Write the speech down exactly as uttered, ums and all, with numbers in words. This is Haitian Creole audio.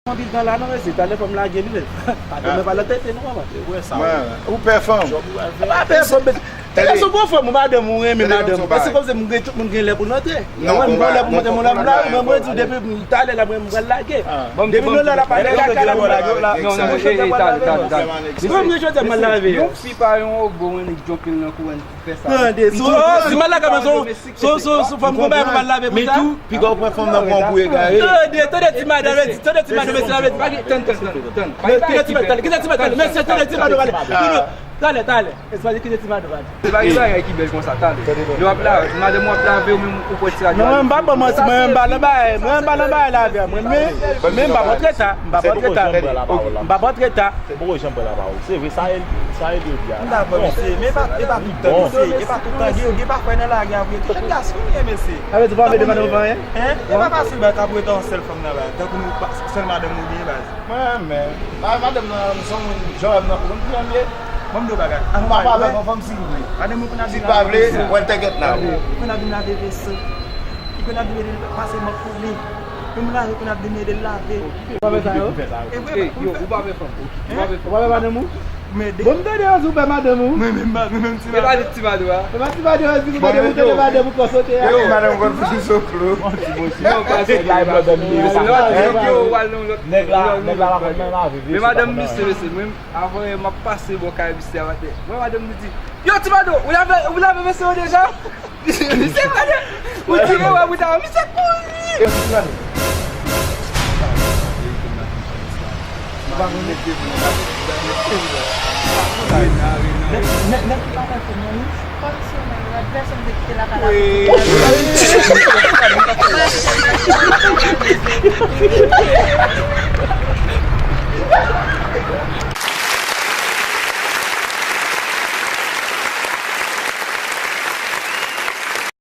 Anpil tan la non mesye, talè fò m lage li menm. Pa demen pa nan tete nou konprann. Ou pè fanm. Pa pè fanm mesye. Talè sou bon fanm ou madanm ou renmen madanm. Mesye kòmsi m gen tout moun gen lè pou l antre. Mwen m gen lè pou mwen mwen la mwen mwen di w depi talè la mwen m pral lage. Depi nou la la pa lage kaka la mwen lage. Mwen m gen chante mwen lave. Mwen m gen chante mwen lave. Yon fi pa yon obo mwen nèk djonpil nan kouwèn. Tande, si w mal lage men sou sou sou sou fanm konbyen pou mal lave pou sa. Men tou, piga w pran fanm nan pran w pou egare. Tande, tande ti madanm, tande ti madanm, mesye la vle di pa gen, tann, tann, tann, tann. Kite ti madanm, kite ti madanm, mesye, tande ti madanm pale. Talè, talè, espas kite ti madanm pale. Se pa gen bagay ki bèl konsa, talè. Lè w ap lave, madanm w ap lave, ou menm ou pran ti rad. Non, mwen m pa ban manti, mwen m pa nan bagay, mwen m pa nan bagay lave a, mwen men, men m pa pran treta, m pa pran treta. M pa pran treta. Se poko janm pran la pawòl. Se vre, sa e sa e li di a. M dakò, mesye, men e pa e pa tout tan, mesye. E pa tout tan, gen gen pafwa nan lage a vre. Ki jèn gason nou ye, mesye? Sa vle di ou pa vle de madanm ou pa anyen? Hein? E pa fasil bay kap rete yon sèl fanm nan la. Tankou nou pa sèl madanm ou gen baz. Mwen, men, madanm nan, m se yon moun, jan w wè m nan, ou konn kijan m ye? Ban m di w bagay. M pa pale avèk yon fanm si l vle. Madanm ou konn ap vin lave veso. Si l pa vle, wè l tègèt la. Ou konn ap vin lave veso. Ou konn ap vin ede l pase mòp pou li. Menm lave konn ap vin ede l lave. Ou pa fè sa yo? E vre, yo, ou pa fè fanm. Ou pa fè fanm. Ou pa fè madanm ou? Bon, m tande yo di w pè madanm ou. Mwen menm, mwen menm ti madanm. E pa di ti madanm a. E pa ti madanm a, di w tande, ou tande madanm ou kò sote a. Yo, madanm ou konn fouti sou klou. Non, pa sou klou, pa sou klou. Lòt nèg yo, w al nan lòt. Nèg la, nèg la pa konn nan lave. Men madanm misye, mesye, mwen, avan yè, m ap pase bò kay misye a maten. Mwen, madanm li di, yo, ti madanm, ou lave, ou lave mesye yo deja? Misye pale. Ou tire wè bout a misye kouri.